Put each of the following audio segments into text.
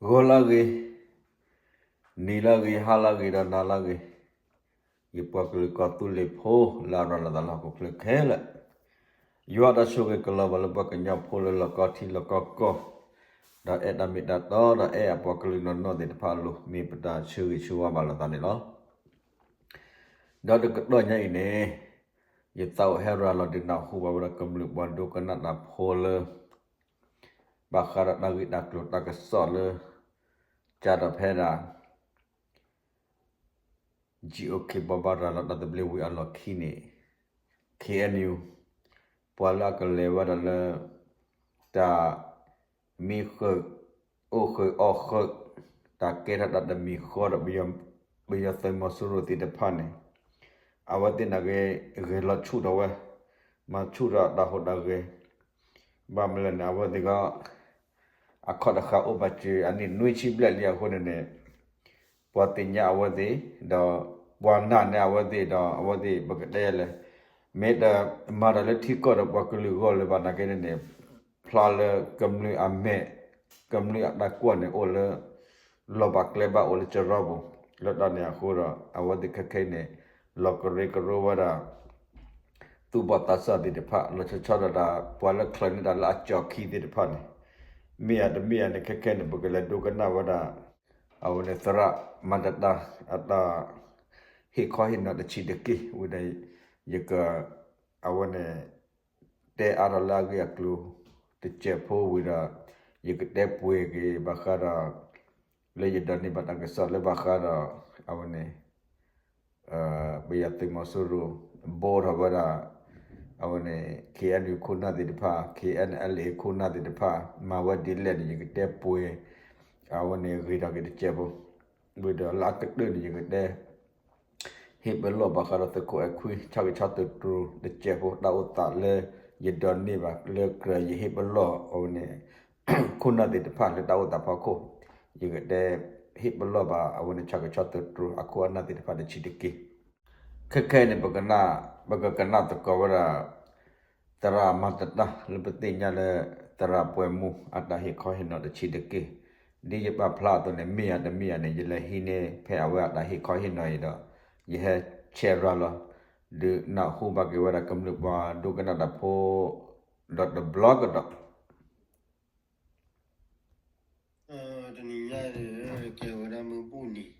ဂီၤလၢဂ့ၤ, နံၤလၢဂ့ၤ, ဟါလၢဂ့ၤ ဒီးနၤလၢဂ့ၤ, ယပှၤကလုာ်ကီၢ်သူလ့ၤဖိလၢအရၤလီၤသးလၢဟီၣ်ခိၣ်ချၢခဲလၢာ်, ယွၤတၢ်ဆိၣ်ဂ့ၤကလီၤဘၣ်လၢပှၤကညီဖိလၢလီၢ်ကီထံလီၢ်ကီကီၢ်, ဒီးအဲၣ်တၢ်မ့ၢ်တၢ်တီ ဒီးအဲၣ်အပှၤကလုာ်နီၢ်နီၢ်သ့ၣ်တဖၣ်အလိၤ မ့ၢ်ပတၢ်ဆၢဂ့ၤဆၢဝါဘၣ်လိာ်သးန့ၣ်လီၤ. ဒီးတကတီၢ်ညါအံၤန့ၣ် ယသးအိၣ်ဟဲရၤလီၤဒုးနၢ်ဟူဘၣ်ဝဲဒၣ်ကမျၢၢ်ပှၤဒိကနၣ်တၢ်ဖိလၢ ဘၣ်ဃးဒီးတၢ်ဂ့ၢ်တၢ်ကျိၤတၢ်ကစီၣ်လၢ ကၢ်ဒီးဖဲဒၣ် GOK ဘိးဘၣ်ရၤလီၤတၢ်သဘျ့ဝံၤအလီၢ်ခံန့ၣ် KNU ပှၤလၢအကလဲၤဝဲဒၣ်လၢ တၢ်မံဃုာ် အိၣ်ဃုာ်အီၣ်ဃုာ် တၢ်ကဲထီၣ်တၢ်တမံၤဃီဒီး ပယီၤသုးမီၤစိရိၤသ့ၣ်တဖၣ်န့ၣ် အဝဲသ့ၣ်န့ၣ်ဂ့ၤ ဂဲၤလီၤဆူၣ်ထီၣ်ဝဲ မၤဆူၣ်ထီၣ်တၢ်ဟူးတၢ်ဂဲၤ ဘၣ်မနုၤလဲၣ်န့ၣ် အဝဲသ့ၣ်က အခီၣ်တဃာ်အိၣ်ဘၣ်စၢၤအနံၣ်နွံဆံဘျဲၣ်လံအဃိန့ၣ်န့ၣ် ပှၤသ့ၣ်ညါအဝဲသ့ၣ် ဒီးပှၤနာ်န့ၢ်အဝဲသ့ၣ်ဒီး အဝဲသ့ၣ်ပကတဲလဲၣ် မ့ၢ်တမၤတၢ်လၢထံကီၢ်ဒီးပှၤကလုာ်ဂီၢ်လၢၤဘၣ်နာ်က့န့ၣ်န့ၣ် ဖျါလၢကမျၢၢ်အမဲာ် ကမျၢၢ်အတၢ်ကွၢ်န့ၣ်အိၣ်လၢ လီၤဘၣ်ကျဲဘၣ်အိၣ်လၢစရီပူၤ လၢတၢ်န့ၣ်အဃိဒီး အဝဲသ့ၣ်ခဲခဲအံၤန့ၣ် လီၤကရၢကရိဝဲဒၣ် သူၣ်ဘီၣ်သးစၢ်သ့ၣ်တဖၣ် လီၤဆီဆီဒၣ်တၢ် ပှၤလၢချုးန့ၢ်တၢ်လၢအကၠီၣ်ခံသ့ၣ်တဖၣ်န့ၣ် မ့ၢ်ဧါတမ့ၢ်ဧါန့ၣ် ခဲခဲန့ၣ် ပကလဲၤဒိကနၣ်ဝဲဒၣ် အဝဲန့ၣ်သရၣ်မၤတတၢ် အတၢ်ဟ့ၣ်ခီဟ့ၣ်နီၤတဆံးတက့ၢ်ဝံၤဒီး ယက အဝဲန့ၣ် တဲအါထီၣ်လၢအဂ့ၢ်အကျိၤတစဲးဖိဝံၤဒီး ယကတဲပှဲၤက့ၤဘၣ်ဃးဒီး လၢယဒိးန့ၢ်ဘၣ်တၢ်ကစီၣ်လၢဘၣ်ဃးဒီး အဝဲန့ၣ် ပယီၤသုးမီၤစိရိၤ ဘိးထီၣ်ဝဲဒၣ် အဝဲန့ၣ် KNU ခိၣ်နၢ်သ့ၣ်တဖၣ် KNLA ခိၣ်နၢ်သ့ၣ်တဖၣ် မၤဝဲဒ်လဲၣ်န့ၣ် ယကတဲပှဲၤ အဝဲန့ၣ်ဂ့ၤထီၣ်က့ၤတစဲးဖိ ဝံၤဒီးလၢအကတၢၢ်န့ၣ် ယကတဲ ဟ့ၣ်ပလီၢ်ဘၣ်ဃးဒီးသုးခိၣ်အဲၣ်ခွံ ဆၣ်ကဆီသုးတြိၤတစဲးဖိ တၢ်အိၣ်သးလၢ ယဒိးန့ၢ်ဘၣ်လၢကြၢးယဟ့ၣ်ပလီၢ်အဝဲန့ၣ် ခိၣ်နၢ်သ့ၣ်တဖၣ်လၢတၢ်အိၣ်သးဖီခိၣ် ယကတဲ ဟ့ၣ်ပလီၢ်ဘၣ်အဝဲန့ၣ် ဆၣ်ကဆီသုးတြိၤ အခိၣ်အနၢ်သ့ၣ်တဖၣ်တဆံးတက့ၢ်. ခဲခဲအံၤန့ၣ် ပကနၣ် ပကကနၣ်သကိးဝဲဒၣ် သရၣ်မၤတတၢ်လၢပသ့ၣ်ညါလၢ သရၣ်ပှဲၤမူအတၢ်ဟ့ၣ်ခီဟ့ၣ်နီၤတဆံးတက့ၢ်. ဒ်ယပာ်ဖျါအသိးန့ၣ် မ့ၢ်ဧါတမ့ၢ်ဧါန့ၣ် ယလဲၤဟံးန့ၢ်ဖဲအဝဲအတၢ်ဟ့ၣ်ခီဟ့ၣ်နီၤအံၤဒီး ယဟဲဆဲးရၤလီၤ ဒုးနၢ်ဟူဘၣ်က့ၤဝဲဒၣ်ကမျၢၢ်ပှၤဒိကနၣ်တၢ်ဖိ ဒီးတဘျီကဒီး တနံၤညါ ကဲဝဲဒၣ်မုၢ်ဘူၣ်နံၤ,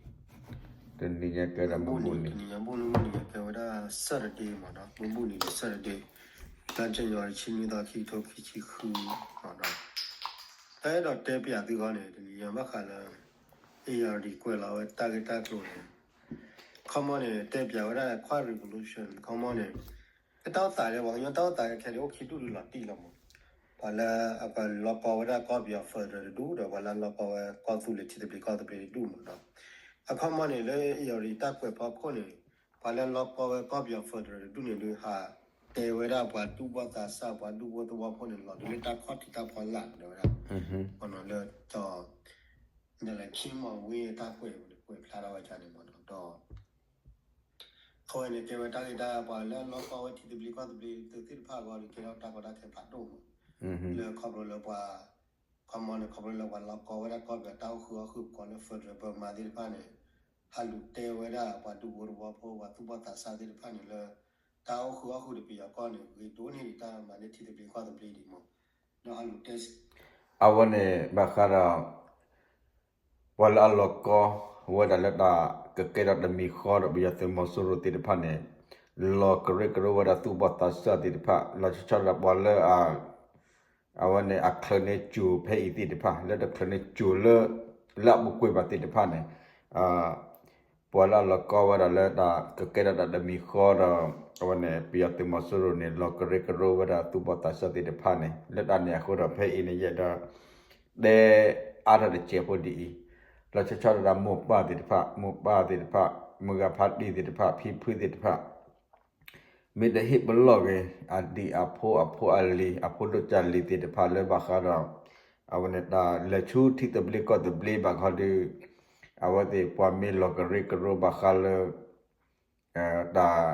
တနံၤညါကဲဝဲဒၣ်မုၢ်ဘူၣ်နံၤ, တနံၤညါဘူၣ်နံၤ မုၢ်ဘူၣ်နံၤ ကဲဝဲဒၣ် Saturday မ့ၢ်နီၤ, မုၢ်ဘူၣ်နံၤဒီး Saturday, လါ January တဆံနွံသီ ခံကထိခံဆံဃု မ့ၢ်နီၤ. တၢ်အဲၣ်ဒိးတဲပၠးသုဂီၢ်န့ၣ် တနံၤညါဘၣ်ဃးလၢ အ့ၣ်ယၣ်ရံၣ် ကွဲးလီၤဝဲတၢ်ဂ့ၢ်တၢ်ကျိၤန့ၣ် ခီမီန့ၣ် တဲပၠးဝဲဒၣ် Karen Revolution ခီမီန့ၣ် တၢ်အိၣ်သးလၢ ပှၤကညီတၢ်အိၣ်သးခဲခဲန့ၣ် အိၣ်ခံဒူၣ်ဒုးလီၤတံၢ်လီၤမး, ပှၤလၢအကလီၤကီဝဲဒၣ်ကီၢ်ပယီၤ federal တဒူၣ်ဒီး ပှၤလၢအလီၤကီဝဲကီၢ်သူလ့ၤထံသဘျ့ကီၢ်သဘျ့တဒူၣ်မးနီၤ. အခီမီန့ၣ် လၢအ့ၣ်ယၣ်ရံၣ်တၢ်ကွဲးဖီခိၣ်န့ၣ် ပှၤလၢအလီၤကီဝဲကီၢ်ပယီၤ federal တဒူၣ်န့ၣ်ဒုး ဟးတဲဝဲဒၣ်ပှၤသူၣ်ဘီၣ်သးစၢ် ပှၤဒူၣ်ဖိသဝီဖိန့ၣ် လီၤဒုးလၢတၢ်ခီၣ်ထံးတၢ်ဖီလာ်ဝဲဒၣ် လၢ ခ့မီၤဝ့အတၢ်ကွဲးန့ၣ် ကွဲးဖျါထီၣ်ဝဲဒၣ်န့ၣ်မးနီၤ ဒီး အဝဲန့ၣ် ကဲဝဲတၢ်ဂ့ၢ်တၢ် ပှၤလၢအလီၤကီဝဲထံသဘျ့ကီၢ်သဘျ့သ့ၣ်တဖၣ်အဂီၢ်ဒီး ကဲထီၣ်တၢ်ကီတၢ်ခဲဖးဒိၣ်မး လၢခီဖျိလၢပှၤ ခီမီန့ၣ် ခီဖျိလၢပှၤလီၤကီဝဲဒၣ်ကီၢ်ပယီၤတၢ်အိၣ်ဃုာ်အီၣ်ဃုာ်ကိးလၢ federal ပၢမၤသ့ၣ်တဖၣ်န့ၣ် ဟးလူၤတဲဝဲဒၣ်ပှၤဒူၣ်ဖိသဝီဖိ ပှၤသူၣ်ဘီၣ်သးစၢ်သ့ၣ်တဖၣ်န့ၣ်လၢ တၢ်အိၣ်ဃုာ်အီၣ်ဃုာ်တပယီၤကီၢ်န့ၣ် ဂ့ၤဒိၣ်န့ၢ်ဒံးတၢ်မၤန့ၢ်ထံသဘျ့ကီၢ်သဘျ့ဒံးမး ဒီးဟးလူၤတဲ အဝဲန့ၣ် ဘၣ်ဃးဒီး ပှၤလၢအလီၤကီဝဲဒၣ်လၢတၢ်ကကဲထီၣ်တမံၤဃီဒီး ပယီၤသုးမီၤစိရိၤသ့ၣ်တဖၣ်န့ၣ် လီၤကရၢကရိဝဲဒၣ်သူၣ်ဘီၣ်သးစၢ်သ့ၣ်တဖၣ် လီၤဆီဆီဒၣ်ပှၤလၢ အဝဲန့ၣ် အချုးန့ၢ်စိၤဖဲအံၤသ့ၣ်တဖၣ် လၢတချုးန့ၢ်စိၤလၢ လၢအပူၤကွံာ်ဘၣ်သ့ၣ်တဖၣ်န့ၣ် ပှၤလၢအလီၤကီဝဲဒၣ်လၢတၢ်ကကဲထီၣ်တၢ်တမံၤဃီဒီး အဝဲန့ၣ် ပယီၤသုးမီၤစိရိၤန့ၣ် လီၤကရၢကရိဝဲဒၣ်သူၣ်ဘီၣ်သးစၢ်သ့ၣ်တဖၣ်န့ၣ် လၢတၢ်န့ၣ်အဃိဒီး ဖဲအံၤန့ၣ် ယအဲၣ်ဒိး တဲအါထီၣ်တစဲးဖိဒ်အံၤ, လီၤဆီဆီဒၣ်တၢ်မိၢ်ပၢ်သ့ၣ်တဖၣ် မိၢ်ပၢ်သ့ၣ်တဖၣ် မုၢ်ဂၤဖါတံၢ်သ့ၣ်တဖၣ် ဖံဖုသ့ၣ်တဖၣ် မ့ၢ်တဟ့ၣ်ပလီၢ်က့ၤ အဒံၣ်အဖိအဖိအလံၤ အဖိဒိၣ်ကၢ်လံၤသ့ၣ်တဖၣ်လၢဘၣ်ဃးဒီး အဝဲန့ၣ်တၢ်လဲၤဆူထံသဘျ့ကီၢ်သဘျ့ဘၣ်ခီဒီး အဝဲသ့ၣ်ပှၤမ့ၢ်လီၤကရၢကရိဘၣ်ဃးလၢ တၢ်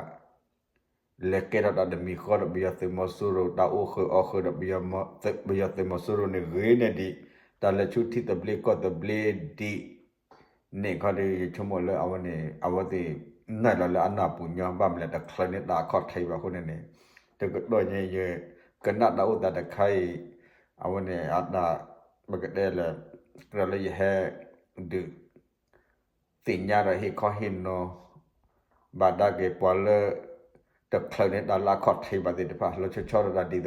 လဲၤကဲထီၣ်တၢ်တမံၤဃီဒီးပယီၤသုးမီၤစိရိၤ တၢ်အိၣ်ဃုာ်အီၣ်ဃုာ်ဒီး ပယီၤသုးမီၤစိရိၤန့ၣ်ဂ့ၤန့ၢ်ဒံး တၢ်လဲၤဆူထံသဘျ့ကီၢ်သဘျ့ဒ် န့ၣ်ခီဒီး ယဆိကမိၣ်လၢအဝဲန့ၣ် အဝဲသ့ၣ် နုာ်လီၤလၢအနၢ်ပူၤညီ ဘၣ်မလဲၣ် တချုးန့ၢ်တၢ်အခီၣ်ထံးဘၣ်အဃိန့ၣ်န့ၣ် တကတီၢ်ညါ ယကနၣ်တၢ်အိၣ်သးတခါအံၤ အဝဲန့ၣ် အတၢ် ပကတဲလၢ ကြၢးလၢယဟဲ ဒုး သ့ၣ်ညါဒီးဟ့ၣ်ခီဟ့ၣ်နီၤ ဘၣ်ဒါက့ၤပှၤလၢ တချုးန့ၢ်တၢ်လၢအခီၣ်ထံးဘၣ်သ့ၣ်တဖၣ် လီၤဆီဆီဒၣ်တၢ်ဒ်သိးဒီး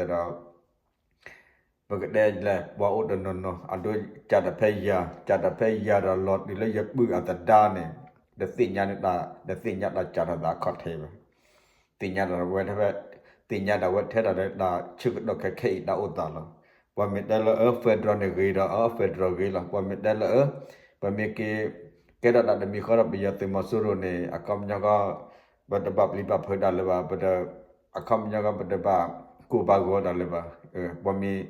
ပကတဲလဲၣ် ပှၤအိၣ်တနီၤနီၤ အဒိ ကးတၢ်ဖဲယၤ ကးတၢ်ဖဲယၤဒီးလီၤတုၤလၢယပုၢ်အသဒါန့ၣ် တသ့ၣ်ညါန့ၢ်တၢ် တသ့ၣ်ညါတၢ်ကးထီၣ်သးအခီၣ်ထံးဘၣ် သ့ၣ်ညါဒီးဝဲ သ့ၣ်ညါဒၣ်ဝဲထဲဒၣ်လၢတၢ်ဆၢကတီၢ်ခဲခဲအံၤတၢ်အိၣ်သးလီၤ. ပှၤမ့ၢ်တဲလၢအၢ federal န့ၣ်ဂ့ၤဒီးအၢ federal ဂ့ၤလီၤ. ပှၤမ့ၢ်တဲလၢအၢ ပမ့ၢ်က့ၤ ကဲထီၣ်တၢ်တမံၤဃီဒီးပယီၤသုးမီၤစိရိၤန့ၣ် အခီပညီကီ ပတဘၣ်ပျံၤဘၣ်ဖုးတၢ်လၢၤဘၣ် ပတ အခီပညီကီ ပတဘၣ်ကိၢ်ဘၣ်ဂီၤတၢ်လၢၤဘၣ်. ပှၤမ့ၢ်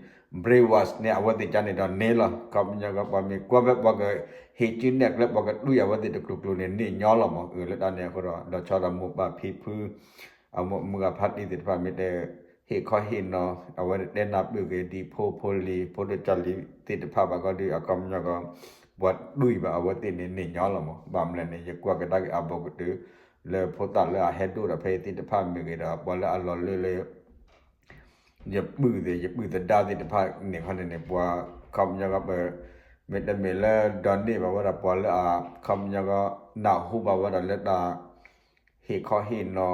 brainwash န့ၢ်အဝဲသ့ၣ်ကန့ၣ်ဒီးန့ၢ်လီၤ. အခီပညီကီ ပှၤမ့ၢ်ကွၢ်ဖဲပှၤကဟ့ၣ်စုနဲၣ်ကျဲ ပှၤကတွံၢ်အဝဲသ့ၣ်တကျိၤကျိၤန့ၣ် န့ၢ်ညီလီၤမး. လၢတၢ်န့ၣ်အဃိဒီး ဒီးဆီဒီးမိၢ်ပၢ်ဖံဖု အမိၢ်မုၢ်ဂၤဖါတံၢ်သ့ၣ်တဖၣ် မ့ၢ်တဟ့ၣ်ခီဟ့ၣ်နီၤ အဝဲတတဲနၢ်ပၢၢ်က့ၤဒ်ဖိဖိလံၤ ဖိဒိၣ်ကၢ်လံၤသ့ၣ်တဖၣ်ဘၣ်ခီဒီး အခီပညီကီ ပှၤတွံၢ်ဘၣ်အဝဲသ့ၣ်န့ၣ် န့ၢ်ညီလီၤမး. ဘၣ်မလဲၣ်န့ၣ် ယကွၢ်ကဒါက့ၤအဘူးကတၢၢ် လၢဖိသၣ်လၢအဟဲဒိၣ်ဒီးဖဲအံၤသ့ၣ်တဖၣ်မ့ၢ်ဂ့ၤဒီး ပှၤလၢအလီၤလၢလၢ ယပုၢ်သ့ၣ် ယပုၢ်သဒါသ့ၣ်တဖၣ်န့ၣ်ခီန့ၣ်န့ၣ် ပှၤခီပညီကီ ပ မ့တမ့ၢ်လၢဒီးန့ၢ်ဘၣ်ဝဲဒၣ်ပှၤလၢအခီပညီကီ နၢ်ဟူဘၣ်ဝဲဒၣ်လၢတၢ် ဟ့ၣ်ခီဟ့ၣ်နီၤ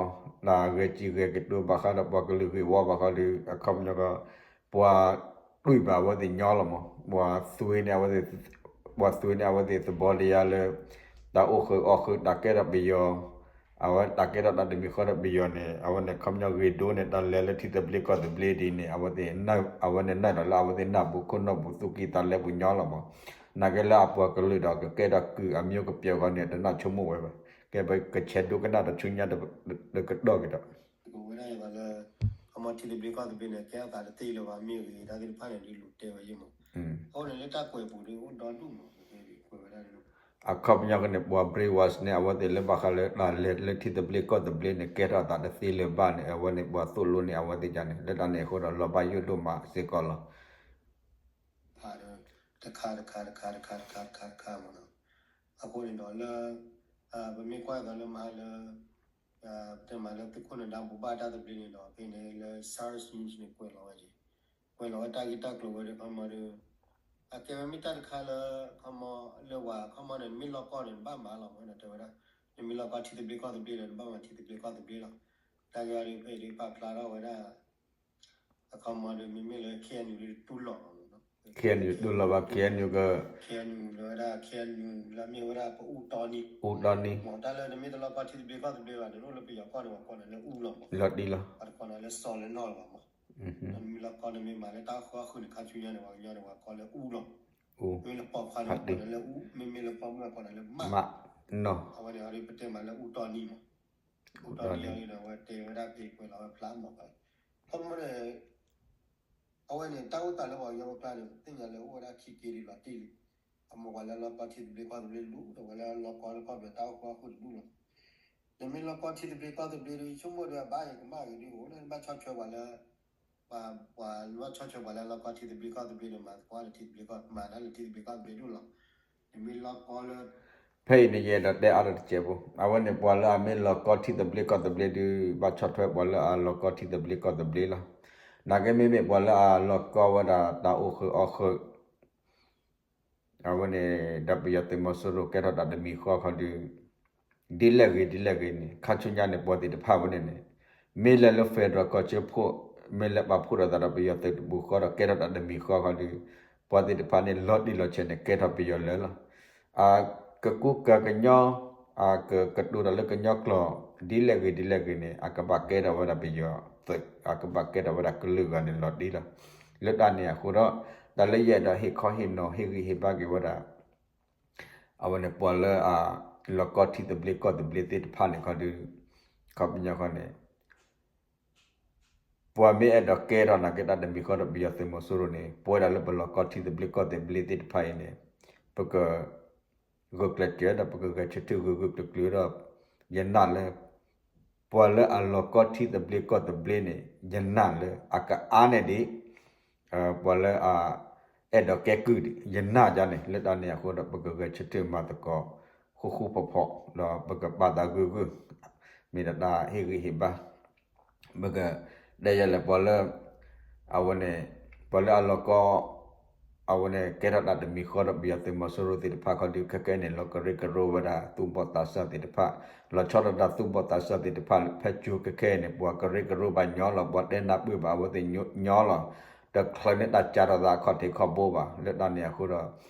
တၢ်ဂဲၤစံၣ်ဂဲၤကတိၤဘၣ်ဃးဒီးပှၤကလုာ်ဂ့ၢ်ဝီဘၣ်ဃီဒီး အခီပညီကီ ပှၤတွံၢ်ဘၣ်အဝဲသ့ၣ်ညီလီၤမး. ပှၤသွ့န့ၢ်အဝဲသ့ၣ် ပှၤသွ့န့ၢ်အဝဲသ့ၣ်သဘီတယါလၢ တၢ်အိၣ်ဃုာ်အီၣ်ဃုာ်တၢ်ကဲထီၣ်ပယီၤ အဝဲတၢ်ကဲထီၣ်တၢ်တမံၤဃီဒီးပယီၤန့ၣ် အဝဲန့ၣ်ခီပညီဂ့ၤဒိၣ်န့ၣ် တၢ်လဲၤလၢထံသဘျ့ကီၢ်သဘျ့ဒ်န့ၣ် အဝဲသ့ၣ် အဝဲန့ၣ်နုာ်လီၤလၢအဝဲသ့ၣ်နၢ်ပူၤခိၣ်နူာ်ပူၤ သူၣ်ကံၢ်သးလဲပူၤညီလီၤမး. နာ်က့လၢအပှၤကလုာ်ဒီးကကဲထီၣ်ကုၢ်အမျိုးကပျိၤဃီန့ၣ် တနၢ်ဆိကမိၣ်ဝဲဘၣ်. ကဲပကဆဲးဒိကနၣ်တဆူညါတကတီၢ်က့ၤဒီး ဝဲဒၣ်ယဘၣ်လၢ ခီမီထံသဘျ့ကီၢ်သဘျ့န့ၣ် ကဲထီၣ်သးတသ့လၢၤဘၣ်မ့ၢ်ဂ့ၤ တၢ်သ့ၣ်တဖၣ်န့ၣ်ဒုးလူၤတဲဝဲယဲၢ်မး. အဃိန့ၣ်လၢတၢ်ကွဲးပူၤဒုးအိၣ်ဒီဒူၣ်မး ကွဲးဝဲဒၣ် အခီပညီကန့ၣ် ပှၤ brainwash န့ၢ် အဝဲသ့ၣ်လၢဘၣ်ဃးလၢတၢ်လဲၤလၢထံသဘျ့ကီၢ်သဘျ့န့ၣ် ကဲထီၣ်သးတသ့လၢၤဘၣ်န့ၣ် အဝဲန့ၣ်ပှၤသိၣ်လိန့ၢ်အဝဲသ့ၣ်ကန့ၣ် လၢတၢ်န့ၣ်အဃိဒီးလီၤဘၣ်ယိၣ်ဒိၣ်မးစ့ၢ်ကီးလီၤ. ဖးဒီး တခါတခါတခါတခါတခါတခါတခါမးနီၤ. အဃိန့ၣ်ဒီးလၢ ပမ့ၢ်ကွၢ်သိးလၢမဟါလၢ ပတဲမးလၢသုးခိၣ်နဒါဘူးဘၣ်တၢ်သဘျ့န့ၣ်ဒီး ဖဲန့ၣ်လၢ Cyrus News န့ၣ် ကွဲးလီၤဝဲက့ၤ ကွဲးလီၤဝဲတၢ်ဂ့ၢ်တၢ်ကျိၤဝဲဒီးခီမီဒီး အကဲဝဲမ့ၢ်တၢ်တခါလၢ ခီမီလၢဝဲ ခီမီန့ၣ် နမ့ၢ်လီၢ်ကီၢ်န့ၣ် နဘၣ်မၤလီၤမး တဲဝဲဒၣ် နမ့ၢ်လီၢ်ကီၢ်ထံသဘျ့ကီၢ်သဘျ့ဒီး နဘၣ်မၤထံသဘျ့ကီၢ်သဘျ့လီၤ. တၢ်ဂ့ၢ်အံၤဒီးဖဲအံၤဒုးပာ်ဖျါထီၣ်ဝဲဒၣ် အခီမီဒီး မ့မ့ၢ်လၢ K N U ဒုးတူၢ်လိာ်လီၤမးနီၤ K N U တူၢ်လိာ်ဘၣ် K N U က K N U လၢဝဲဒၣ် K N U လၢမ့ၢ်ဝဲဒၣ်ပအူတီနံ အူတီနံ မ့ၢ်တၢ်လၢနမ့ၢ်တလီၢ်ကီၢ်ထံသဘျ့ကီၢ်သဘျ့ဘၣ်န့ၣ် နအိၣ်လၢပယီၤကီၢ်န့ၣ် ပှၤကိးနၤလၢအူလီၤမး လီၤတံၢ်လီၤ ပှၤတကိးနၤလၢစီၤလၢနီၢ်လၢၤဘၣ်မး နမ့ၢ်လီၢ်ကီၢ်နမ့ၢ်မၤလၢတၢ်ဃီဃုာ်န့ၣ် ခါဆူညါန့ၣ် ပှၤကညီန့ၣ် ပှၤကိးလၢအူလီၤ မ့မ့ၢ်လၢပိာ်ခွါန့ၣ် ကိးနၤလၢအူ မ့မ့ၢ်လၢပိာ်မုၣ်ကိးနၤလၢမး အဝဲန့ၣ်အီၤဒုးပတဲမးလၢအူတီနံမး အူတီနံအီၤဒုးဒီး အဝဲတဲဝဲဒၣ်ဖဲကွဲးလီၤဝဲဖျါမး ခီမီန့ၣ် အဝဲန့ၣ် တၢ်အိၣ်သးလၢပှၤကညီဖိကျါန့ၣ် ပသ့ၣ်ညါလၢအိၣ်ဝဲဒၣ်ခံက့ဒုးလီၤတံၢ်လံ. အမ့ၢ်ပှၤလၢလီၢ်ကီၢ်ထံသဘျ့ကီၢ်သဘျ့တဒူၣ် ဒီးပှၤလၢလီၢ်ကီၢ်လၢကီၢ်ဘျၢတၢ်အိၣ်ဃူအိၣ်ဃုာ်တဒူၣ်လီၤ. နမ့ၢ်လီၢ်ကီၢ်ထံသဘျ့ကီၢ်သဘျ့ဒီး ယဆိကမိၣ်ဒီးအဘၣ်ယကမၣ်ဂ့ၤဒုးအိၣ် နဘၣ်ဆီၣ်ထွဲပှၤလၢ ပှၤ ပှၤနဘၣ်ဆီၣ်ထွဲပှၤလၢလီၢ်ကီၢ်ထံသဘျ့ကီၢ်သဘျ့ဒီး မၤသကိးလၢထံသဘျ့ကီၢ် မၤတၢ်လၢထံသဘျ့ကီၢ်သဘျ့ဒူၣ်လီၤ. နမ့ၢ်လီၢ်ကီၢ်လၢ ဖဲအံၤန့ၣ်ယအဲၣ်ဒိးတဲအါထီၣ်တစဲးဖိ အဝဲန့ၣ်ပှၤလၢအမ့ၢ်လီၢ်ကီၢ်ထံသဘျ့ကီၢ်သဘျ့ဒုး ဘၣ်ဆီၣ်ထွဲပှၤလၢအလီၢ်ကီၢ်ထံသဘျ့ကီၢ်သဘျ့လီၤ. နာ်က့မ့မ့ၢ်ပှၤလၢအလီၢ်ကီၢ်ဝဲဒၣ်တၢ်အိၣ်ဃုာ်အီၣ်ဃုာ် အဝဲန့ၣ် ဒီးပယီၤသုးမီၤစိရိၤကဲထီၣ်တၢ်တမံၤဃီခီဒုး ဒ်လဲၣ်ဂ့ၤဒ်လဲၣ်ဂ့ၤန့ၣ် ခါဆူညါန့ၣ် ပှၤသ့ၣ်တဖၣ်ဝဲန့ၣ်န့ၣ် မ့ၢ်လဲၤလၢ federal ကီၢ်စၢဖှိၣ် မ့ၢ်လဲၤပာ်ဖှိၣ်ထီၣ်သးဒီးပယီၤသုးတပူၤဃီဒီး ကဲထီၣ်တၢ်တမံၤဃီခီဒုး ပှၤသ့ၣ်တဖၣ်န့ၣ် လီၤတံၢ်လီၤဆဲးန့ၣ် ကဲထီၣ်ပယီၤလၢာ်လီၤ. အကကူကၤကညီ အကကတိၤတၢ်လၢကညီကျိာ် ဒ်လဲၣ်ဂ့ၤဒ်လဲၣ်ဂ့ၤန့ၣ် အကဘၣ်ကဲထီၣ်ဝဲဒၣ်ပယီၤသုး အကဘၣ်ကဲထီၣ်ဝဲဒၣ်ကလုာ်ဂၤန့ၣ်လီၤတံၢ်လီၤ. လၢတၢ်န့ၣ်အဃိဒီး တၢ်လၢယအဲၣ်ဒိးဟ့ၣ်ခီဟ့ၣ်နီၤဟ့ၣ်ဂံၢ်ဟ့ၣ်ဘါက့ၤဝဲဒၣ် အဝဲန့ၣ်ပှၤလၢအ လီၢ်ကီၢ်ထံသဘျ့ကီၢ်သဘျ့သ့ၣ်တဖၣ်န့ၣ်ခီဒုး ခီပညီခီန့ၣ် ပှၤမ့ၢ်အဲၣ်ဒိးကဲထီၣ်နာ်က့တၢ်တမံၤဃီဒီးပယီၤသုးမီၤစိရိၤန့ၣ် ပဝဲဒၣ်လၢပလီၢ်ကီၢ်ထံသဘျ့ကီၢ်သဘျ့သ့ၣ်တဖၣ်အံၤန့ၣ် ပက ဂုာ်ကျဲးစၢးဒီးပကဂဲၤဆၢထၢၣ်ဂုာ်ဂုာ်ကျဲးကျဲးဒီး ယနာ်လၢ ပှၤလၢအလီၢ်ကီၢ်ထံသဘျ့ကီၢ်သဘျ့န့ၣ် ယနာ်လၢအကအါန့ၢ်ဒံး ပှၤလၢအ အဲၣ်ဒိးကဲကုၢ်ယနၢ်ယါန့ၣ် လၢတၢ်န့ၣ်အဃိဒီး ပကဂဲၤဆၢထၢၣ်မၤသကိး ဃူဃူဖိးဖိး ဒီးပကပာ်သးဂုာ်ဂုာ် မ့ၢ်ဒီးတၢ်ဟ့ၣ်ဂံၢ်ဟ့ၣ်ဘါ ပကတဲယဲလဲၣ် ပှၤလၢ အဝဲန့ၣ် ပှၤလၢအလီၤကီ အဝဲန့ၣ် ကဲထီၣ်တၢ်တမံၤဃီဒီး ပယီၤသုးမီၤစိရိၤသ့ၣ်တဖၣ်ခီဒုး ခဲကဲန့ၣ် လီၤကရၢကရိဝဲဒၣ် သူၣ်ဘီၣ်သးစၢ်သ့ၣ်တဖၣ် လီၤဆီဒၣ်တၢ်သူၣ်ဘီၣ်သးစၢ်သ့ၣ်တဖၣ် ဖဲကၠိခဲကဲအံၤန့ၣ် ပှၤကရၢကရိဘၣ်ညီလီၤ ပှၤတဲနၢ်ပၢၢ်ဘၣ်အဝဲသ့ၣ်ညီလီၤ တချုးန့ၢ်တၢ်ကၢ်ထီၣ်သးအခီၣ်ထံးခီၣ်ဘိဘၣ် လၢတၢ်န့ၣ်အဃိ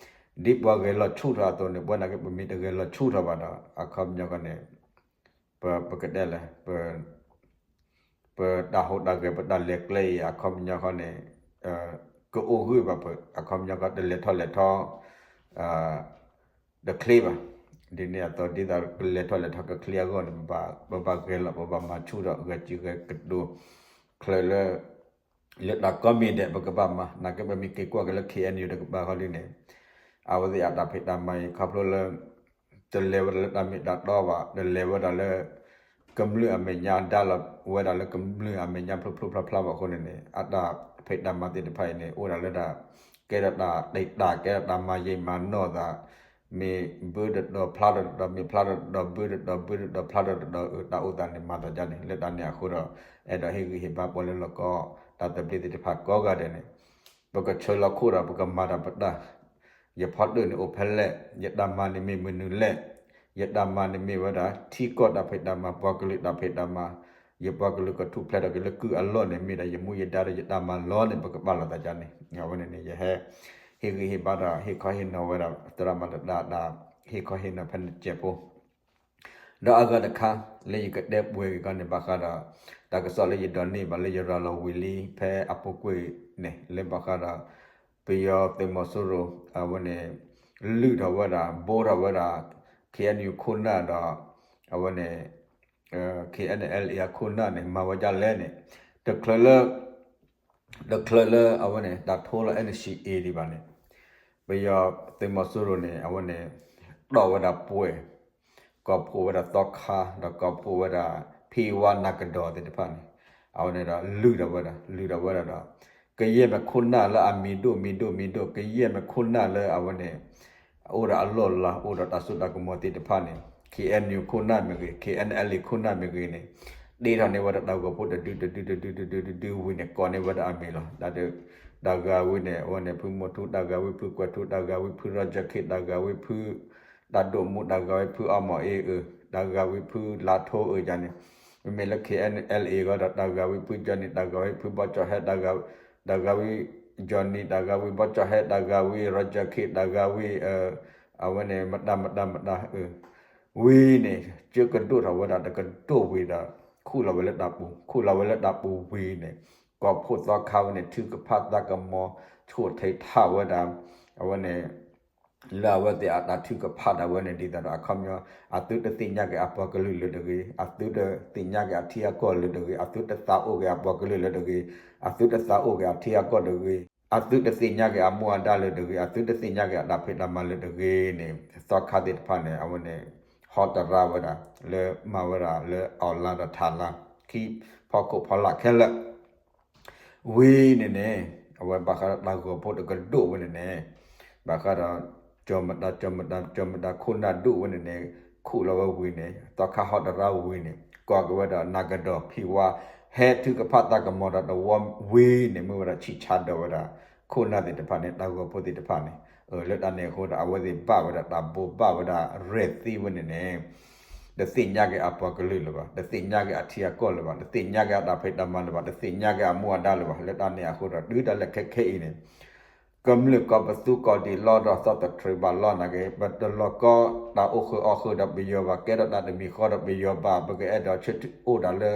ဒီး ဒ်ပှၤဂဲၤလီၤဆူၣ်ထီၣ်အသိးန့ၣ် ပဝဲနာ်က့ ပမ့ၢ်တဂဲၤလီၤဆူၣ်ထီၣ်ဘၣ်ဒီး အခီပညီဃီန့ၣ် ပ ပကတဲလဲၣ် ပ ပတၢ်ဟူးတၢ်ဂဲၤ ပတၢ်လဲၤကျဲအံၤ အခီပညီဃီန့ၣ် ကအိၣ်ဂၢၢ်ဘၣ်ပ အခီပညီဃီ တလဲၤထီၣ်လဲၤထီ တချ့ဘၣ်. ဒ်န့ၣ်အသိး ဒ်သိးကလဲၤထီၣ်လဲၤထီကချ့အဂီၢ်န့ၣ် ပဘၣ်ဂဲၤလီၤ ပဘၣ်မၤဆူၣ်ထီၣ် ဂဲၤစံၣ်ဂဲၤကတိၤ ချုးလၢ လၢတၢ်ကိးမံၤဒဲး ပကဘၣ်မၤ နာ်က့ပမ့ၢ်က့ၤကွၢ်က့ၤလၢ ခ့ၣ်အဲၣ်ယူၣ် တကပၤဃီဒ်န့ၣ် အဝဲသ့ၣ်အတၢ်ဖံးတၢ်မၤအံၤ ခီဖျိလၢ တလဲၤဝဲဒၣ်လၢတၢ်မ့ၢ်တၢ်တီဘၣ် တလဲၤဝဲဒၣ်လၢ ကမျၢၢ်အမဲာ်ညါ ဒါလီၤဝဲဒၣ်လၢကမျၢၢ်အမဲာ်ညါဖျိဖျိဖျါဖျါဘၣ်အဃိန့ၣ်န့ၣ် အတၢ်ဖံးတၢ်မၤသ့ၣ်တဖၣ်အံၤန့ၣ် အိၣ်ဒၣ်လၢတၢ် ကဲထီၣ်တၢ်တံာ်တာ် ကဲထီၣ်တၢ်မၤယံာ်မၤနီၢ်သး မ့ၢ်ဘုတတီၤဖျါထီၣ်တတီၤ မ့ၢ်ဖျါထီၣ်တတီၤ ဘုတတီၤ ဘုတတီၤ ဖျါထီၣ်တတီၤ အတၢ်အိၣ်သးန့ၣ် မၤသးဒ်န့ၣ် လၢတၢ်န့ၣ်အဃိဒီး အဲၣ်ဒိးဟ့ၣ်ဂံၢ်ဟ့ၣ်ဘါပှၤလၢလီၤကီ တၢ်သဘျ့သ့ၣ်တဖၣ်ကိးဂၤဒဲးန့ၣ် ပကဆၢလီၤခိၣ်ဒီး ပကမၤတၢ်ပတၢ် ယဖီတၢၣ်န့ၣ်အိၣ်ဖဲလဲၣ် ယတၢ်မၤန့ၣ်မ့ၢ်မနုၤလဲၣ် ယတၢ်မၤန့ၣ်မ့ၢ်ဝဲဒၣ် ထံကီၢ်တၢ်ဖံးတၢ်မၤ ပှၤကလုာ်တၢ်ဖံးတၢ်မၤ ယပှၤကလုာ်ကထူၣ်ဖျဲးထီၣ်က့ၤလၢကုၢ်အလီၢ်န့ၣ် မ့ၢ်ဒၣ်ယမူယဒါဒီးယတၢ်မၤလီၤန့ၣ် ပကပာ်လီၤသးဒ်န့ၣ် အဝဲန့ၣ်န့ၣ် ယဟဲ ဟ့ၣ်ဂံၢ်ဟ့ၣ်ဘါဒီး ဟ့ၣ်ခီဟ့ၣ်နီၤဝဲဒၣ် သရၣ်မၤတဒါ တၢ်ဟ့ၣ်ခီဟ့ၣ်နီၤဖဲန့ၣ်တစဲးဖိ ဒီးအဂၤတခါ လၢယကတဲပှဲၤက့ၤကီးန့ၣ် ဘၣ်ဃးဒီး တၢ်ကစီၣ်လၢယဒိးန့ၢ်ဘၣ်လၢယရၤလီၤဝံၤလံ ဖဲအပူၤကွံာ်န့ၣ် လၢဘၣ်ဃးဒီး ပယီၤသုးမီၤစိရိၤ အဝဲန့ၣ် လုၢ်ထီၣ်ဝဲဒၣ် ဘိထီၣ်ဝဲဒၣ် ခ့ၣ်အဲၣ်ယူၣ် ခိၣ်နၢ်ဒီး အဝဲန့ၣ် ခ့ၣ်အဲၣ်ယူၣ် အခိၣ်နၢ်န့ၣ် မၤဝဲဒ်လဲၣ်န့ၣ် တချုးလၢ တချုးလၢအဝဲန့ၣ် တၢ်ထိလီၤ NCA ဒံးဘၣ်န့ၣ် ပယီၤသုးမီၤစိရိၤန့ၣ် အဝဲန့ၣ် တီၣ်ဝဲဒၣ်ပှဲၤ ကိးဖှိၣ်ဝဲဒၣ်သီခါ ဒီးကိးဖှိၣ်ဝဲဒၣ် ဖံဝါနၤကဒီးသ့ၣ်တဖၣ်န့ၣ် အဝဲန့ၣ်ဒီး လုၢ်ထီၣ်ဝဲဒၣ် လုၢ်ထီၣ်ဝဲဒၣ်ဒီး ကယဲၢ်မ့ၢ်ခိၣ်နၢ်လၢအမံၤဒိၣ်မံၤဒိၣ်မံၤဒိၣ် ကယဲၢ်မ့ၢ်ခိၣ်နၢ်လၢအဝဲန့ၣ် အိၣ်ဒီးအလီၢ်လၤ အိၣ်ဒီးတၢ်စိတၢ်ကမီၤသ့ၣ်တဖၣ်န့ၣ် ခ့ၣ်အဲၣ်ယူၣ် ခိၣ်နၢ်မ့ၢ်ဂ့ၤ ခ့ၣ်အဲၣ်ယူၣ် ခိၣ်နၢ်မ့ၢ်ဂ့ၤန့ၣ် တ့ထီၣ်န့ၢ်ဝဲဒၣ်တၢ်ဂီၤဖိတဒုတဒုတဒုတဒုတဒုဝံၤန့ၣ် ကိးန့ၢ်ဝဲဒၣ်အမံၤလီၤ. တၢ်ဂၤဝံၤန့ၣ် အဝဲန့ၣ် ဖုမိၢ်ထူ တၢ်ဂၤဝံၤ ဖုကွဲၤထူ တၢ်ဂၤဝံၤ ဖုရီကၠၢၣ်ခ့ၣ် တၢ်ဂၤဝံၤ ဖု တၢ်ဒိၣ်မူ တၢ်ဂၤဝံၤ ဖုအီမီၤအ့အၢ တၢ်ဂၤဝံၤ ဖုလါထိအၢ ယၤန့ၣ် မ့မ့ၢ်လၢ ခ့ၣ်အဲၣ်ယူၣ် အဂီၢ်ဒီး တၢ်ဂၤဝံၤ ဖုကၠီနံၤ တၢ်ဂၤဝံၤ ဖုဘီကၠီၣ်ဟဲ တၢ်ဂၤဝံၤ ကၠီနံၤ တၢ်ဂၤဝံၤ ဘီကၠီၣ်ဟဲ တၢ်ဂၤဝံၤ ရီကၠၢၣ်ခ့ၣ် တၢ်ဂၤဝံၤ အဝဲန့ၣ် မတၤမတၤမတၤ ဝံၤန့ၣ် ကၠိကဒိၣ်ထီၣ်ဝဲဒၣ်တကဒိၣ်ဝံၤဒီး ခူၣ်လီၤဝဲလၢတၢ်ပူၤ ခူၣ်လီၤဝဲလၢတၢ်ပူၤဝံၤန့ၣ် ကိးဖှိၣ်သီခါဝဲန့ၣ် ထုကဖၣ်သးကမီၤ ဆိၣ်ထီၣ်ထးဝဲဒၣ် အဝဲန့ၣ် လၢအဝဲသ့ၣ်အတၢ်ထုကဖၣ်ဒၣ်ဝဲန့ၣ် ဒ်သိးဒီးအခီပညီ အသုတသ့ၣ်ညါက့ၤအပှၤကလုာ်လၢတဂ့ၤ, အသုတသ့ၣ်ညါက့ၤအထံအကီၢ်လၢတဂ့ၤ, အသုတသးအိၣ်က့ၤအပှၤကလုာ်လၢတဂ့ၤ, အသုတသးအိၣ်က့ၤအထံအကီၢ်တဂ့ၤ, အသုတသ့ၣ်ညါက့ၤအမူအဒါလၢတဂ့ၤ, အသုတသ့ၣ်ညါက့ၤအတၢ်ဖံးတၢ်မၤလၢတဂ့ၤန့ၣ် သီခါသ့ၣ်တဖၣ်န့ၣ် အဝဲန့ၣ် ဟီတရါဝဲဒၣ် လၢမၤဝဲဒၣ်လၢ online ဒီး ထးလါ ခံဖီခိၣ်ဖီလာ်ခဲလၢာ် ဝံၤန့ၣ်န့ၣ် အဝဲဘၣ်ဃးဒီးတၢ်ဂီၤဖိတကဒိၣ်ဝဲန့ၣ်န့ၣ် ဘၣ်ဃးဒီး ကၠီၤမတၤ ကၠီၤမတၤ ကၠီၤမတၤခိၣ်နၢ်ဒိၣ်ဝဲန့ၣ်န့ၣ် ခူၣ်လီၤဝဲဝံၤန့ၣ် သီခါဟီတရါဝံၤန့ၣ် ကိးက့ၤဝဲဒၣ်နၤကဒီး ဖံဝါ ဟဲထုကဖၣ်သးကမီၤဒီးတဝီဝံၤန့ၣ် မ့ၢ်ဝဲဒၣ်ဆံးဆါဒီးဝဲဒၣ် ခိၣ်နၢ်သ့ၣ်တဖၣ်န့ၣ် တၢ်ဂီၤဖိသ့ၣ်တဖၣ်န့ၣ် လၢတၢ်န့ၣ်အဃိဒီး အဝဲသ့ၣ်ဘၣ်ဝဲဒၣ်တၢ်ဘိးဘၣ်ဝဲဒၣ်ရဲၣ်သံဝဲန့ၣ်န့ၣ် တသ့ၣ်ညါက့ၤအပှၤကလုာ်လၢၤဘၣ်, တသ့ၣ်ညါက့ၤအထံအကီၢ်လၢၤဘၣ်, တသ့ၣ်ညါက့ၤအတၢ်ဖံးတၢ်မၤလၢၤဘၣ်, တသ့ၣ်ညါက့ၤအမူအဒါလၢၤဘၣ်. လၢတၢ်န့ၣ်အဃိဒီး တုၤဒၣ်လဲာ်ခဲခဲအံၤန့ၣ် ကမျၢၢ်ကိးပသူကိးဒံးလီၤဒီးသီၣ်သထြၢးဘၣ်လီၤနာ်က့ ပတလီၤကီတၢ်အိၣ်ဃုာ်အီၣ်ဃုာ်ဒီးပယီၤဘၣ်, ကဲထီၣ်တၢ်တမံၤဃီဒီးပယီၤဘၣ်, ပကအဲၣ်ဒိးဆၢထၢၣ်အိၣ်ဒၣ်လၢ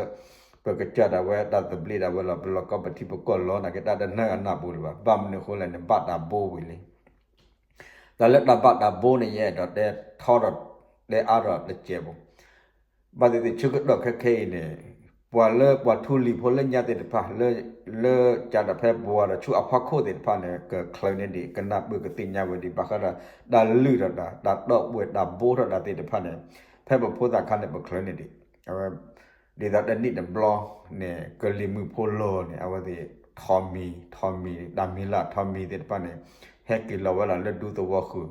ပကစၢ်ဒၣ်ဝဲတၢ်သဘျ့ဒၣ်ဝဲလီၤ, ပလီၤကီပထံပကီၢ်လီၤနာ်က့ တၢ်တနၢၤအနၢ်ပူၤလၢၤဘၣ်. ဘၣ်မနုၤအဃိလဲၣ်န့ၣ် ဘၣ်တၢ်ဘိဝံၤလံ တၢ်လၢတၢ်ဘၣ်တၢ်ဘိန့ၣ် ယအဲၣ်ဒိးတဲထီဒီး တဲအါထီၣ်တစဲးဖိ, ဘၣ်သ့ၣ်သ့ၣ်ဆၢကတီၢ်ခဲခဲအံၤန့ၣ် ပှၤလၢပှၤထူလံၤဖိလၢညါသ့ၣ်တဖၣ် လၢ လၢကၢ်ဒီးဖဲပဝၤဒီးဆူအဖီခိၣ်သ့ၣ်တဖၣ်န့ၣ် ကချုးန့ၢ်ဒံး ကနၢ်ပၢၢ်ကသ့ၣ်ညါဝဲဒံး ဘၣ်ဃးဒီး တၢ်လုၢ်ထီၣ်တၢ် တၢ်တီၣ်ပှဲၤတၢ်ဘိထီၣ်တၢ်သ့ၣ်တဖၣ်န့ၣ် ဖဲပဖိသၣ်ခါန့ၣ် ပချုးန့ၢ်ဒံး အဝဲ ဒ်သိးတနံၣ်တဘျီန့ၣ် ကလံၤမုၢ်ဖိလီၤန့ၣ် အဝဲသ့ၣ်ထိးမံၤ ထိးမံၤ တၢ်မံၤလၢ်ထိးမံၤသ့ၣ်တဖၣ်န့ၣ် ဟဲက့ၤလီၤဝဲဒၣ်လၢဒူသဝီဃုာ်,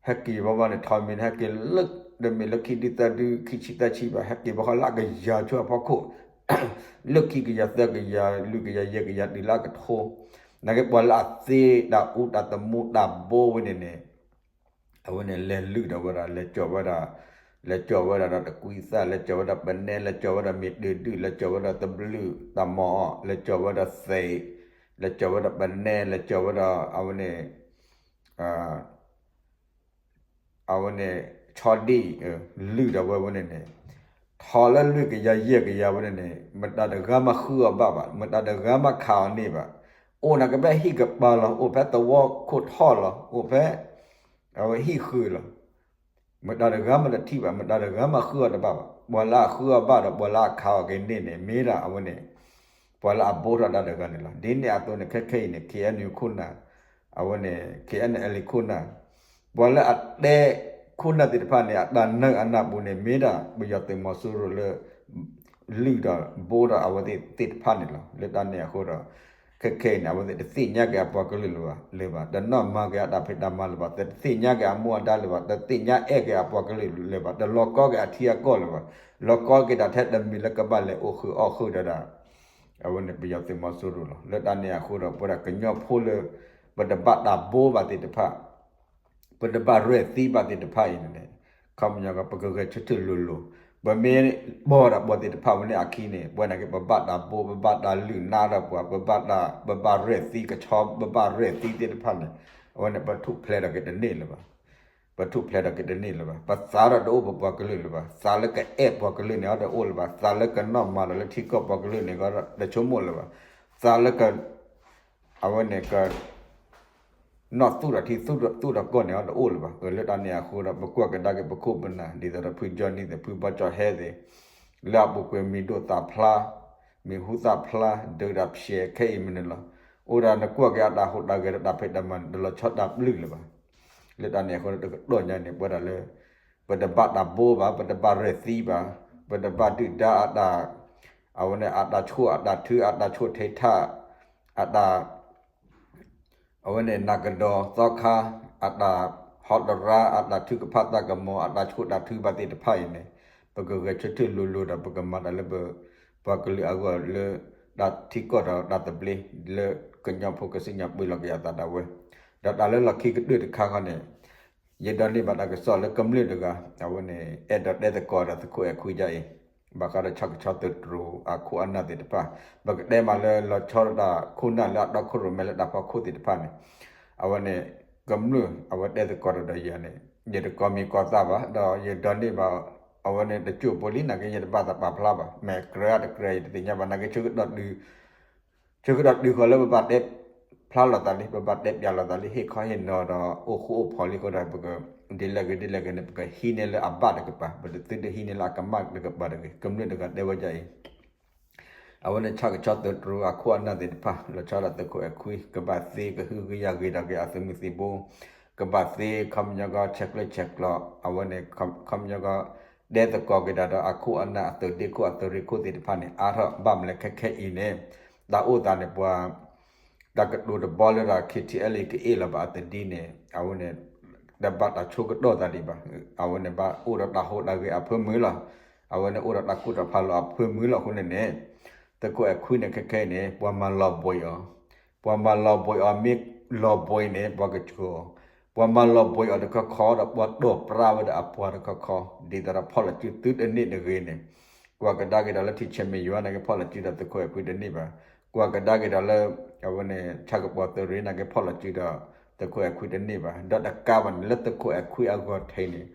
ဟဲက့ၤဘၣ်ဘၣ်န့ၣ် ထီမ့ၢ်န့ၣ် ဟဲက့ၤလၢ တမ့ၢ်လၢခံဒုသၢဒု ခံဆံသၢဆံဘၣ်, ဟဲက့ၤဘၣ်ဃီလၢအကယၤဆူအဖီခိၣ်, လၢခံကယၤသၢကယၤ လွံၢ်ကယၤယဲၢ်ကယၤတုၤလၢအကထိ, နာ်က့ပှၤလၢအသ့တၢ်အူတၢ်သမူတၢ်ဘိဝဲန့ၣ်န့ၣ် အဝဲန့ၣ်လဲၤလုၢ်ဒီးဝဲဒၣ် လဲၤကၠီၤဝဲဒၣ်, လဲၤကၠီၤဝဲဒၣ်ဒီးတကွံသၣ်, လဲၤကၠီၤဝဲဒၣ်ပနဲ, လဲၤကၠီၤဝဲဒၣ်မ့ၢ်တုၤဒုၣ်, လဲၤကၠီၤဝဲဒၣ်တဘျုးတၢ်မီၢ်အီၣ်, လဲၤကၠီၤဝဲဒၣ်သ့း, လဲၤကၠီၤဝဲဒၣ်ပနဲ, လဲၤကၠီၤဝဲဒၣ် အဝဲန့ၣ် အဝဲန့ၣ် ဆီဒံၣ်, လုၢ်ဒီးဝဲဝဲန့ၣ်န့ၣ်, ထီလၢလွံၢ်ကယၤယဲၢ်ကယၤဝဲန့ၣ်န့ၣ် မတၤတဂၤမၤဃုအီၤဘၣ်ဘၣ်, မတၤတဂၤမၤခးအီၤန့ၢ်ဘၣ်, အိၣ်နာ်က့ဖဲဟံၣ်ကပၤလီၤ, အိၣ်ဖဲသဝီခိၣ်ထီၣ်လီၤ, အိၣ်ဖဲ အဝဲဟံၣ်ဃုာ်လီၤ. မတၤတဂၤမၤတထံၣ်ဘၣ်, မတၤတဂၤမၤဃုအီၤတဘၣ်ဘၣ်, ပှၤလၢအဃုအီၤဘၣ်ဒီးပှၤလၢအခးအီၤက့ၤန့ၢ်န့ၣ် မ့ၢ်ဒၣ်အဝဲန့ၣ် ပှၤလၢအဘိထီၣ်တၢ်တဂၤန့ၣ်လီၤ. ဒ်န့ၣ်အသိးန့ၣ် ခဲခဲအံၤန့ၣ် ခ့ၣ်အဲၣ်ယူၣ်ခိၣ်နၢ်, အဝဲန့ၣ် ခ့ၣ်အဲၣ်ယူၣ်လ့ၣ်ခိၣ်နၢ်, ပှၤလၢအတဲခိၣ်နၢ်သ့ၣ်တဖၣ်န့ၣ် အတၢ်နၢအနၢ်ပူၤန့ၣ် မ့ၢ်ဒၣ်ပယီၤသုးမီၤစိရိၤလၢ လုၢ်ဒီးဘိထီၣ်အဝဲသ့ၣ်တဖၣ်န့ၣ်လီၤ. လၢတၢ်န့ၣ်အဃိဒီး ခဲခဲအံၤန့ၣ် အဝဲသ့ၣ်တသ့ၣ်ညါက့ၤအပှၤကလုာ်လၢၤဘၣ်, တသ့ၣ်ညါက့ၤအမူအဒါလၢၤဘၣ်, တသ့ၣ်ညါက့ၤအမူအဒါလၢၤဘၣ်, တသ့ၣ်ညါအဲၣ်က့ၤအပှၤကလုာ်လၢၤဘၣ်, တလီၤကီက့ၤအထံအကီၢ်လၢၤဘၣ်, လီၤကီက့ၤတၢ်ထဲတမံၤလၢကဘၣ်လဲၤအိၣ်ဃုာ်အီၣ်ဃုာ်ဒီးဒၣ် အဝဲန့ၣ်ပယီၤသုးမီၤစိရိၤလီၤ. လၢတၢ်န့ၣ်အဃိဒီး ပဝဲဒၣ်ကညီဖိလၢ ပတဘၣ်တၢ်ဘိဘၣ်သ့ၣ်တဖၣ် ပတဘၣ်ရဲၣ်သံဘၣ်သ့ၣ်တဖၣ်အံၤန့ၣ်န့ၣ် ခီပညီကီး ပကဂဲၤဆၢထၢၣ်လိၤလိၤ, ပမ့ၢ်ဘီၣ်ဒီးပှၤသ့ၣ်တဖၣ်ဝဲန့ၣ်အခံန့ၣ် ပဝဲန့ၣ်က့ ပဘၣ်တၢ်ဘိ ပဘၣ်တၢ်လုၢ်နါဒီးပှၤ ပဘၣ်တၢ် ပဘၣ်ရဲၣ်သံကဆီ ပဘၣ်ရဲၣ်သံသ့ၣ်တဖၣ်န့ၣ် အဝဲန့ၣ် ပထူၣ်ဖျဲးထီၣ်က့ၤတန့ၢ်လၢၤဘၣ်. ပထူၣ်ဖျဲးထီၣ်က့ၤတန့ၢ်လၢၤဘၣ်. ပသးဒီးတအိၣ်ပပှၤကလုာ်လၢၤဘၣ်. သးလၢကအဲၣ်ပှၤကလုာ်န့ၣ်အီၤတအိၣ်လၢၤဘၣ်. သးလၢကနီၣ်မၤဒီးလၢထံကီၢ်ပှၤကလုာ်န့ၣ်ကီး တဆိကမိၣ်လၢၤဘၣ်. သးလၢက အဝဲန့ၣ်က နီၣ်သူၣ်ထီၣ်ထံ သူၣ်ထီၣ်ကီၢ်န့ၣ်အီၤတအိၣ်လၢၤဘၣ်. လၢတၢ်န့ၣ်အဃိဒီး ပကွၢ်ကဒါက့ၤပခိၣ်ပနၢ် ဒ်သိးဒီးဖုကၠီနံၤသ့ၣ် ဖုဘီကၠီဟဲသ့ၣ် လၢအပူၤကွံာ်မ့ၢ်ဒိၣ်သးဖျါ မ့ၢ်ဟူသၣ်ဖျါ ဒုးတၢ်ဖျဲးခဲအံၤမနုၤလီၤ. အိၣ်ဒၣ်နကွၢ်က့ၤအတၢ်ဟူးတၢ်ဂဲၤဒီးတၢ်ဖံးတၢ်မၤန့ၣ် တလီၤဆီတၢ်ပျုၢ်လၢၤဘၣ်. လၢတၢ်န့ၣ်အဃိဒီး တကတီၢ်ညါန့ၣ် ပဝဲဒၣ်လၢ ပတဘၣ်တၢ်ဘိဘၣ်, ပတဘၣ်ရဲၣ်သံဘၣ်, ပတဘၣ်ဒုၣ်ဒါအတၢ် အဝဲန့ၣ် အတၢ်ဆိၣ်အတၢ်ထု အတၢ်ဆိၣ်ထံထၣ် အတၢ် အဝဲန့ၣ် နၢ်ကဒီးသီခါ အတၢ်ဟီတရါ အတၢ်ထုကဖၣ်သးကမီၤ အတၢ်ဆိၣ်တၢ်ထုဘၣ်သ့ၣ်တဖၣ်အံၤန့ၣ် ပကဂဲၤဆၢထၢၣ်လိၤလိၤဒီး ပကမၤတၢ်လၢပ ပှၤကလုာ်အဂီၢ်လၢ တၢ်ထံကီၢ်ဒီးတၢ်သဘျ့ လၢကညီဖိကစံၣ်ညီၣ်ပှ့ၤလီၤက့ၤအသးဒၣ်ဝဲ. ဒီးတၢ်လၢလီၢ်ခံကတၢၢ်တခါဃီန့ၣ် ယဒိးန့ၢ်ဘၣ်တၢ်ကစီၣ်လၢကမျၢၢ်တဂၤ အဝဲန့ၣ် အဲၣ်ဒိးတဲသကိးဒီးသုးခိၣ်အဲၣ်ခွံဒ်အံၤ ဘၣ်ဃးဒီးဆၣ်ကဆီသုးတြူးအခိၣ်အနၢ်သ့ၣ်တဖၣ် ပကတဲမးလၢလီၤဆီဒၣ်တၢ်ခိၣ်နၢ်လၢအတီခိၣ်ရိၣ်မဲလၢတၢ်ဖီခိၣ်သ့ၣ်တဖၣ်န့ၣ် အဝဲန့ၣ် ကမျၢၢ်အဝဲတဲသကိးတၢ်ဒီးယၤန့ၣ် ယတကိးမံၤကိးသၣ်ဘၣ် ဒီးယဒိးန့ၢ်ဘၣ် အဝဲန့ၣ်တစိၢ်ဖိလံ နာ်က့ယတဘၣ်သးပာ်ဖျါဘၣ် မ့ၢ်ကြၢးတကြၢး ယတသ့ၣ်ညါဘၣ် နာ်က့ဆၢကတီၢ်တုၤ ဆၢကတီၢ်တုၤဃီၤလၢပဘၣ်တဲဖျါလိာ်သးလံ ပဘၣ်တဲပၠးလိာ်သးလံ ဟ့ၣ်ခီဟ့ၣ်နီၤဒီးအိၣ်ဃူအိၣ်ဖိးလံအဃိဒီး ပက ဒ်လဲၣ်ဂ့ၤဒ်လဲၣ်ဂ့ၤန့ၣ် ပကဟံးန့ၢ်လၢအဘၣ်တကပၤ ပတသုတဟံးန့ၢ်လၢအကမၣ်တကပၤတဂ့ၤ ကမျၢၢ်တဂၤတဲဝဲဒ်အံၤ အဝဲန့ၣ်ဆၣ်ကဆီသုးတြူးအခိၣ်အနၢ်သ့ၣ်တဖၣ် လီၤဆီဒၣ်သုးခိၣ်အဲၣ်ခွံ ကဘၣ်သ့ကဟုကယာ်ဂ့ၤထီၣ်က့ၤအသုးမုၢ်သံၣ်ဘိ ကဘၣ်သ့ခီပညီကီး ဆဲးကျၢဆဲးကျိး အဝဲန့ၣ် ခီပညီကီး တဲသကိးက့ၤတၢ်ဒီးအခိၣ်အနၢ်အသုးဒ့ခိၣ်အသုးရ့ၣ်ခိၣ်သ့ၣ်တဖၣ်န့ၣ် အါထီၣ်ဘၣ်မနုၤလဲၣ်ခဲခဲအံၤန့ၣ် တၢ်အိၣ်သးန့ၣ်ပှၤ တၢ်ကတိၤတဘီလၢဒီး ခ့ၣ်ထံၣ်အဲလ်အ့ၣ် ကအ့ၣ်လီၤဘၣ်အသဒံန့ၣ် အဝဲန့ၣ် တဘၣ်တၢ်ဆိကတီၢ်သးဒံးဘၣ် အဝဲန့ၣ်ဘၣ်အိၣ်ဒီးတၢ်ဟူးတၢ်ဂဲၤအဖၢမုၢ်လီၤ. အဝဲန့ၣ်အိၣ်ဒီးတၢ်ကူၣ်တၢ်ဖးလီၤအဖၢမုၢ်လီၤအဃိန့ၣ်န့ၣ် သုးခိၣ်အဲၣ်ခွံန့ၣ် ခဲခဲအံၤန့ၣ် ပှၤမၤလီၤဘှံးအီၤ ပှၤမၤလီၤဘှံးအီၤမ့ၢ်လီၤဘှံးန့ၣ် ပှၤကဆိးအီၤ ပှၤမၤလီၤဘှံးအီၤတခီခီဒီး ပှၤတီၢ်ပြၢဝဲဒၣ်အပှၤတခီခီ ဒ်သိးဒီးဖီၣ်လီၤစုသုတန့ၢ်တဂ့ၤန့ၣ် ကွၢ်ကဒါက့ၤဒီးလၢထံဆဲးမဲာ်ယွၤန့ၣ်က့ ဖီၣ်လီၤစုဒီးသုးခိၣ်အဲၣ်ခွံတန့ၢ်ဘၣ်. ကွၢ်ကဒါက့ၤဒီးလၢ အဝဲန့ၣ် ဆၣ်ကပီၤသုးရ့ၣ်န့ၣ်က့ ဖီၣ်လီၤစုဒီးသုးခိၣ်အဲၣ်ခွံတန့ၢ်ဘၣ်. ဒီးတကးဘၣ်န့ၣ် လၢသုးခိၣ်အဲၣ်ခွံအဂီၢ်ထံးန့ၣ်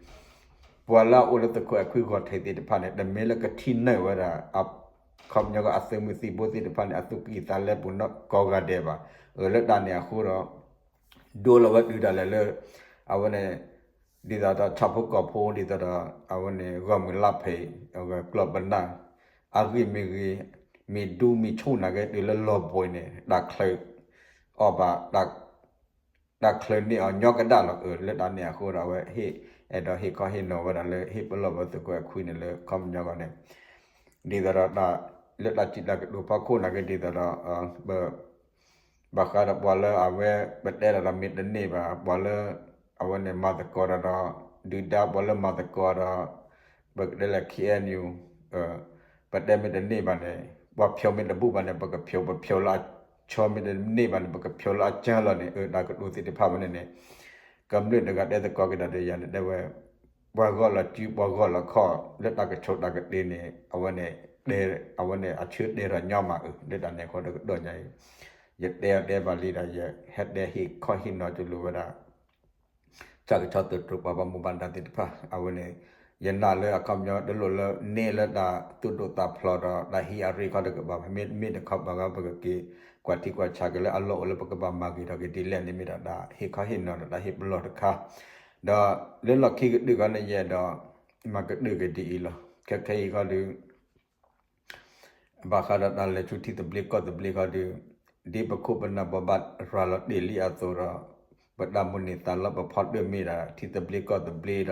ပှၤလၢအအိၣ်လၢသုးခိၣ်အဲၣ်ခွံဂီၢ်ထံးသ့ၣ်တဖၣ်န့ၣ် တမ့ၢ်လၢကထံၣ်နၢ်ဝဲဒၣ် ခီပညီကီးအသုးမုၢ်သံၣ်ဘိသ့ၣ်တဖၣ်န့ၣ် အသူၣ်ကံၢ်သးလဲပူၤနီၢ်ကိးဂၤဒဲးဘၣ်. လၢတၢ်န့ၣ်အဃိဒီး ဒိလီၤဝဲတုၤဒၣ်လဲာ်လၢ အဝဲန့ၣ် ဒ်သိးဒီးဆၣ်ဖိကီၢ်ဖိ ဒ်သိးဒီး အဝဲန့ၣ် ဂီၢ်မုၢ်လါဖ့း အဝဲကျီၢ်ပနၢ် အဂ့ၢ်မ့ၢ်ဂ့ၤ မ့ၢ်ဒူမ့ၢ်ဆူၣ်နာ်က့ တုၤလၢလီၤဘှံးန့ၣ် တၢ်ချၢးအီၤဘၣ် တၢ်ချၢးန့ၢ်အီၤညီကဒၣ်လီၤ. လၢတၢ်န့ၣ်အဃိဒီး အဝဲဟ့ၣ် အဲၣ်ဒိးဟ့ၣ်ခီဟ့ၣ်နီၤဝဲဒၣ်လၢ ဟ့ၣ်ပလီၢ်ဝဲသုးခိၣ်အဲၣ်ခွံန့ၣ်လၢ ခီပညီဂီၢ်န့ၣ် ဒ်သိးဒီး လၢတၢ်စံးတၢ်ကတိၤဖီခိၣ်နာ်က့ ဒ်သိးဒီး ပ ဘၣ်ဃးဒီးပှၤလၢအဝဲ ပတဲဒၣ်ဒီးမ့ၢ်တန့ၢ်ဘၣ် ပှၤလၢ အဝဲန့ၣ်မၤသကိးတၢ်ဒီး ဒုၣ်ဒါပှၤလၢမၤသကိးဒီး ပကတဲလၢ ခ့ၣ်အဲၣ်ယူၣ် ပတဲမ့ၢ်တန့ၢ်ဘၣ်န့ၣ် ပှၤဖျိးမ့ၢ်တဘူၣ်ဘၣ်န့ၣ် ပကဖျိး ပဖျိးလၢအဆၢ မ့ၢ်တန့ၢ်ဘၣ်န့ၣ် ပကဖျိးလၢအစၢလီၤန့ၣ် အတၢ်ကတိၤသ့ၣ်တဖၣ်ဝဲန့ၣ်န့ၣ် ကမျၢၢ်တဂၤတဲသကိးက့ၤဒီး ယၤန့ၣ်တဲဝဲ ပှၤဂီၢ်လီၤစု ပှၤဂီၢ်လီၤခီၣ် လၢတၢ်ကဆိးတၢ်ကတ့ၢ်န့ၣ် အဝဲန့ၣ် အဝဲန့ၣ်အဆၢတဲထီၣ်ညီမးအုး လၢတၢ်န့ၣ်အဃိဒီးကတီၢ်ညါအံၤ ယတဲအီၤတဲဘၣ်လံဒီး ယဟဲတဲဟ့ၣ်ခီဟ့ၣ်နီၤကလိာ်ဝဲဒၣ် တၢ်ကဆီသုးတြိးပှၤဘၣ်မူဘၣ်ဒါသ့ၣ်တဖၣ် အဝဲန့ၣ် ယနာ်လၢအခီပညီ တလိၣ်လၢန့ၢ်လၢတၢ်သူၣ်ဒိၣ်သးဖျိးဒီး တၢ်ဟံးအရ့ခီတကပၤ မ့မ့ၢ်တခီပၤဂၤ ပကက့ၤကွၢ်ထံကွၢ်ဆးက့ၤလၢအလီၢ်အိၣ်လၢပကဘၣ်မၤဂ့ၤထီၣ်က့ၤဒ်လဲၣ်န့ၣ် မ့ၢ်ဒၣ်တၢ်ဟ့ၣ်ခီဟ့ၣ်နီၤဒီးတၢ်ဟ့ၣ်ပလီၢ်တခါ ဒီးလၢလီၢ်ခံကတၢၢ်ခီန့ၣ်ယဲဒီး မၤကတၢၢ်က့ၤဒ်အံၤလီၤ. ခဲခဲအံၤခီဒီး ဘၣ်ဃးဒီးတၢ်လဲၤဆူထံသဘျ့ကီၢ်သဘျ့ခီဒီး ဒ်ပခိၣ်ပနၢ်ပှၤဘၣ်ရၤလီၤတ့ၢ်လံအသိးဒီး ပတၢ်မိၣ်န့ၢ်သးလီပဖီတၢၣ်မ့ၢ်ဒၣ်ထံသဘျ့ကီၢ်သဘျ့ဒီး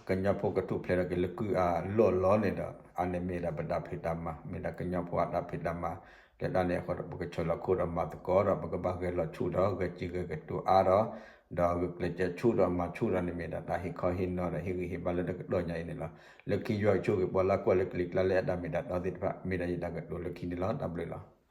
ကညီဖိကထူၣ်ဖျဲးထီၣ်က့ၤလၢကုၢ်အလီၢ်လီၤန့ၣ်ဒီး အန့ၣ်မ့ၢ်ဒၣ်ပတၢ်ဖံးတၢ်မၤ မ့ၢ်ဒၣ်ကညီဖိအတၢ်ဖံးတၢ်မၤ လၢတၢ်န့ၣ်အဃိဒီး ပကဆၢလီၤခိၣ်ဒီးမၤသကိးဒီး ပကဘၣ်ဂဲၤလီၤဆူၣ်ဒီး ဂဲၤစံၣ်ဂဲၤကတိၤအါဒီး ဒီးဂုာ်ကျဲးစၢးဆူၣ်ဒီးမၤဆူၣ်ဒီးန့ၣ်မ့ၢ်ဒၣ်တၢ်ဟ့ၣ်ခီဟ့ၣ်နီၤဒီးဟ့ၣ်ဂံၢ်ဟ့ၣ်ဘါလၢတကတီၢ်ညါအံၤန့ၣ်လီၤ. လၢခံယွၤကဆိၣ်ဂ့ၤပှၤလၢကွၢ်လၢကလံၤကျါလၢအဲၣ်တၢ်မ့ၢ်တၢ်တီသ့ၣ်တဖၣ် မ့ၢ်ဒၣ်ယတၢ်ကတိၤလၢခံန့ၣ်လီၤ. တၢ်ဘျုးလီၤ.